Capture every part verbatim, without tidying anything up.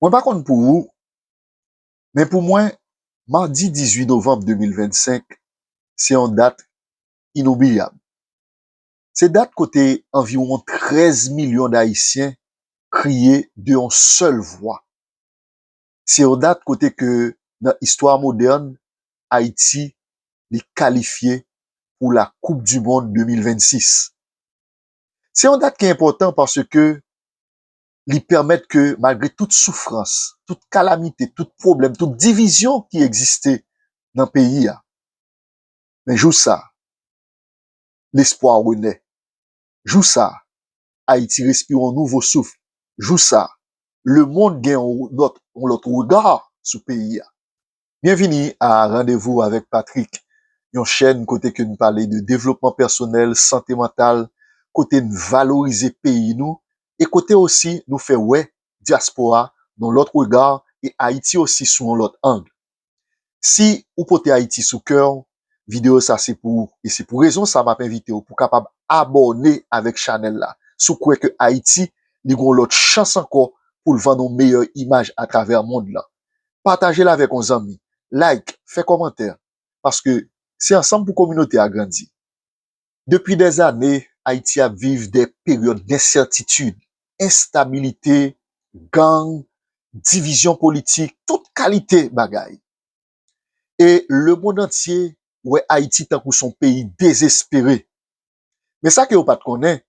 Mwen pa konn pou ou, men pou mwen, madi dizuit novanm de mil vennsenk, se yon dat inoubliyab. Se dat kote anviwon trèz milyon d Ayisyen kriye de yon sèl vwa. Se yon dat kote ke nan istwa modèn, Ayiti, li kalifye pou la Coupe du Monde de mil vennsis. Se yon dat ki enpòtan paske li pèmèt ke malgre tout soufrans, tout kalamite, tout pwoblèm, tout divizyon ki egziste nan peyi a, men jou sa, lespwa renè. Jou sa, Ayiti respire yon nouvo souf. Jou sa, lemonn gen yon lòt, yon lòt rega sou peyi a. Byenvini a Randevou avèk Patrick, yon chèn kote ke n pale de devlopman pèsonèl, sante mantal, kote n valorize peyi nou, e kote osi nou fè wè dyaspora nan lòt rega e Ayiti osi sou yon lòt ang. Si ou pote Ayiti sou kè w, videyo sa se pou ou. E se pou rezon sa m ap envite w pou w kapab abòne avèk chanèl la. Si w kwè ke Ayiti, li gen yon lòt chans ankò pou l vann yon meyè imaj atravè mond lan. Pataje l avèk yon zanmi. Like, fè kòmantè. Paske se ansanm pou kominote a grandi. Depi dèzane, Ayiti ap viv de peryòd densètitid, enstabilite, gang, divizyon politik, tout kalite bagay. E lemonn antye wè Ayiti tankou se yon peyi dezespere. Men sa ke yo pa t konnen,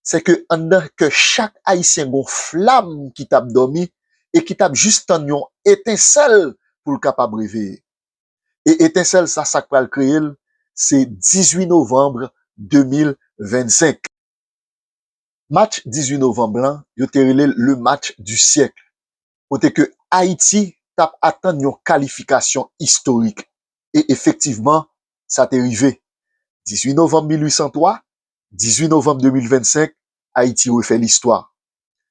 se ke anndan kè chak Ayisyen gen yon flam ki t ap dòmi e ki t ap jis tann yon etensèl pou l kapab reveye. E etensèl sa, sa k pral kreye l, se dizuit novanm de mil vennsenk. Match dizuit novanm lan, yo te rele l le match du siècle, kote ke Ayiti t ap atann yon kalifikasyon istorik. E efektivman, sa te rive. Dizuit novanm mil uit san twa, dizuit novanm de mil vennsenk, Ayiti refè listwa.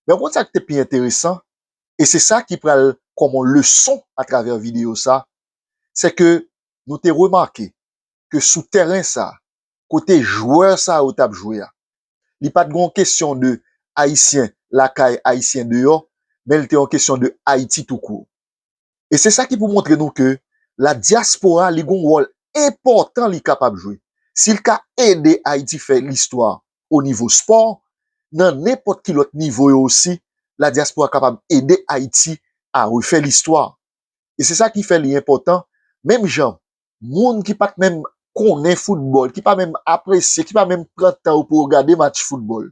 Men w konn sa k te pi enteresan, e se sa ki pral kòm yon leson atravè videyo sa, se ke nou te remake ke sou tèren sa, kote jwè sa yo t ap jwe a, li pa t gen yon kesyon de Ayisyen lakay, Ayisyen deyò, men li te yon kesyon de Ayiti toukou. E se sa ki pou montre nou ke la dyaspora, li gen yon wòl enpòtan li kapab jwe. Si l ka ede Ayiti fè listwa o nivo spò, nan nenpòt ki lòt nivo yo osi, la dyaspora kapab ede Ayiti a refè listwa. E se sa ki fè li enpòtan, menm jan moun ki pa t menm konnen foutbòl, ki pa menm apresye, ki pa menm pran tan yo pou yo gade match foutbòl.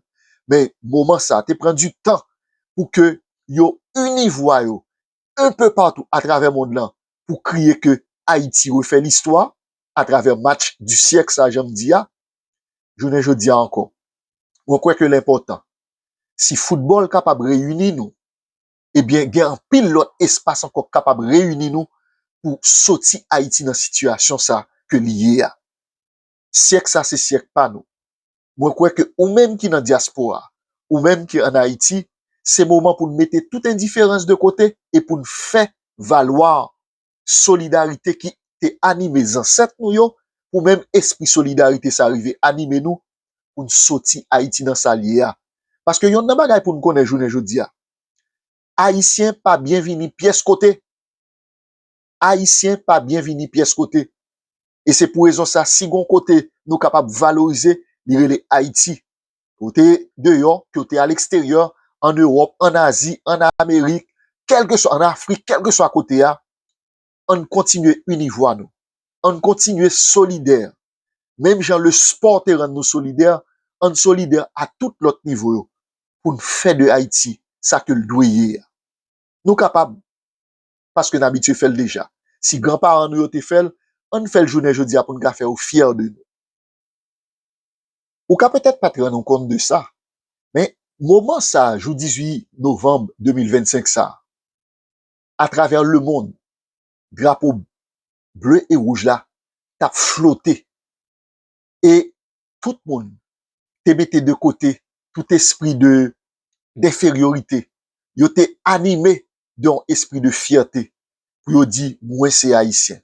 Men moman sa te pran du tan pou ke yo ini vwa yo un peu partout atravè mond lan pou kriye ke Ayiti refè listwa atravè match du siècle sa, jan m di a, jounen jodi a ankò. Mwen kwè ke l enpòtan. Si foutbòl kapab reyini nou, ebyen, gen anpil lòt espas ankò k kapab reyini nou pou soti Ayiti nan sitiyasyon sa ke li ye a. Syèk sa se syèk pa nou. Mwen kwè ke ou menm ki nan dyaspora, ou menm ki ann Ayiti, se moman pou n mete tout endiferans de kote e pou n fè valwa solidarite ki te anime zansèt nou yo, pou menm espri solidarite sa rive anime nou, pou n soti Ayiti nan sa l ye a. Paske yonn nan bagay pou n konnen jounen jodi a, Ayisyen pa byenvini pyès kote. Ayisyen pa byenvini pyès kote. E se pou rezon sa, si gon kote nou kapab valorize, li rele Ayiti. Ke w te deyò, ke w te aleksteryè, ann Ewòp, ann Azi, ann Amerik, kèlkeswa, ann Afrik, kèlkeswa kote a, ann kontinye ini vwa nou. Ann kontinye solidè. Menm jan lespò te rann nou solidè, ann solidè a tout lòt nivo yo pou n fè de Ayiti sa ke l dwe ye a. Nou kapab, paske n abitye fè l deja. Si granparan nou yo te fè l, ann fè l jounen jodi a pou n ka fè yo fyè de nou. Ou ka petèt pa t rann ou kont de sa, men moman sa, jou dizuit novanm de mil vennsenk sa, atravè lemonn, drapo ble e wouj la t ap flote. E tout moun te mete de kote tout espri de, denferyorite. Yo te anime de yon espri de fyète pou yo di, "Mwen se Ayisyen."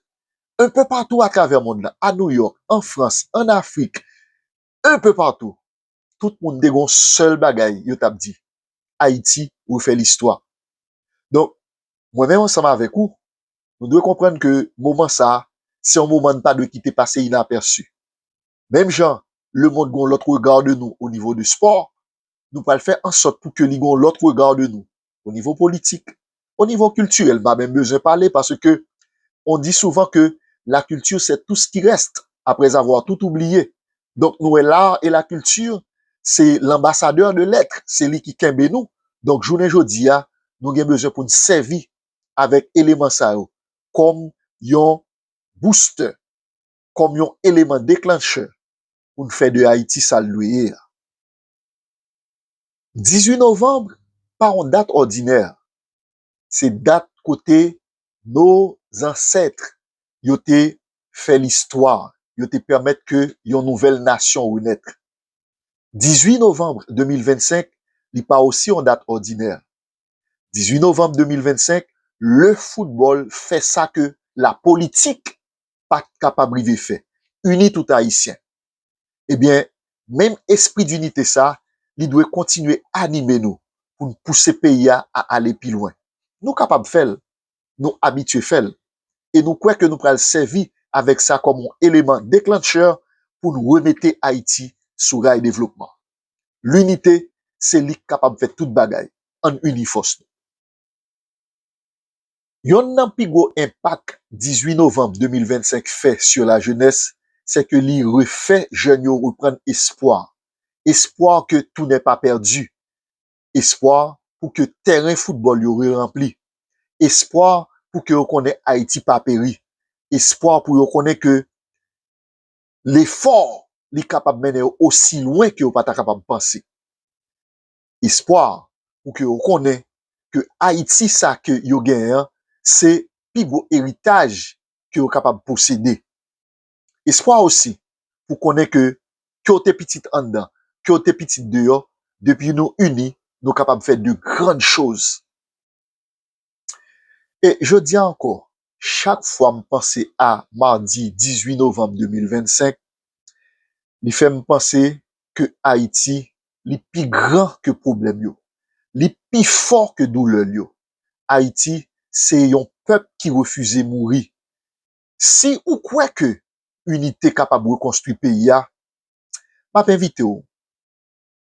Un peu partout atravè mond lan, a Nouyòk, an Frans, ann Afrik, un peu partout, tout moun te gen yon sèl bagay yo t ap di, "Ayiti refè listwa." Donk, Mwen menm ansanm avèk ou, nou dwe konprann ke moman sa a, se yon moman n pa dwe kite pase inapèsi. Menm jan lemonn gen yon lòt rega de nou o nivo de spò, nou pral fè an sòt pou ke li gen yon lòt rega de nou o nivo politik, o nivo kiltirèl, m pa menm bezwen pale, paske on di souvan ke la culture, c'est tout ce qui reste après avoir tout oublié. Donk, nou wè l'art et la culture, se l'ambassadeur de l'être, se li ki kenbe nou. Donk, jounen jodi a, nou gen bezwen pou n sèvi avèk eleman sa yo kòm yon booster, kòm yon eleman deklanchè pou n fè de Ayiti sa l dwe ye a. Dizuit novanm pa yon dat òdinè. Se dat kote nos ancêtres yo te fè listwa, yo te pèmèt ke yon nouvèl nasyon renèt. Dizuit novanm de mil vennsenk, li pa osi yon dat òdinè. Dizuit novanm de mil vennsenk, le foutbòl fè sa ke lapolitik pa t kapab rive fè, ini tout Ayisyen. Ebyen, menm espri dinite sa, li dwe kontinye anime nou pou n pouse peyi a a ale pi lwen. Nou kapab fè l, nou abitye fè l, e nou kwè ke nou pral sèvi avèk sa kòm yon eleman deklanchè pou n remete Ayiti sou ray devlopman. Linite, se li k kapab fè tout bagay. Ann ini fòs nou. Yonn nan pi gwo enpak dizuit novanm de mil vennsenk fè sur la jeunesse, se ke li refè jèn yo reprann espwa. Espwa ke tout n'est pas perdu. Espwa pou ke tèren foutbòl yo reranpli. Espwa pou ke yo konnen Ayiti pa peri. Espwa pou yo konnen ke lefò li kapab mennen yo osi lwen ke yo pa ta kapab panse. Espwa pou ke yo konnen ke Ayiti sa ke yo genyen an, se pi gwo eritaj ke yo kapab posede. Espwa osi pou konnen ke, ke w te pitit anndan, ke w te pitit deyò, depi nou ini, nou kapab fè de grann choz. E jodi a ankò, chak fwa m panse a madi dizuit novanm de mil vennsenk, li fè m panse ke Ayiti, li pi gran ke pwoblèm yo. Li pi fò ke doulè l yo. Ayiti, se yon pèp ki refize mouri. Si ou kwè ke inite kapab rekonstwi peyi a, m ap envite w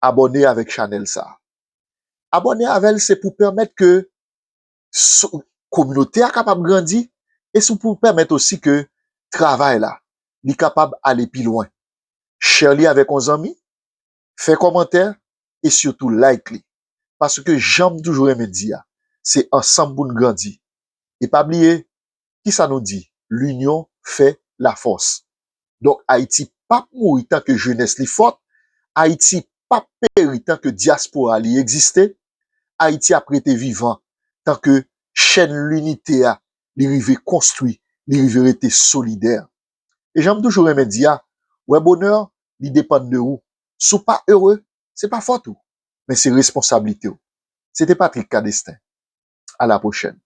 abòne avèk chanèl sa a. Abòne avè l, se pou pèmèt ke sou, kominote a kapab grandi, e se pou pèmèt osi ke travay la, li kapab ale pi lwen. Share li avèk yon zanmi, fè kòmantè, e sitou like li. Paske jan m toujou renmen di a, se ansanm pou n grandi. E pa bliye, kisa nou di? L'union fait la force. Donk, Ayiti p ap mouri tanke jenès li fòt, Ayiti p ap peri tanke dyaspora li egziste, Ayiti ap rete vivan tanke chèn linite a, li rive konstwi, li rive rete solidè. E jan m toujou renmen di a, wè bonè, li depann de ou. Si w pa ere, se pa fòt ou, men se responsablite w. Se te Patrick Cadestin. À la prochaine.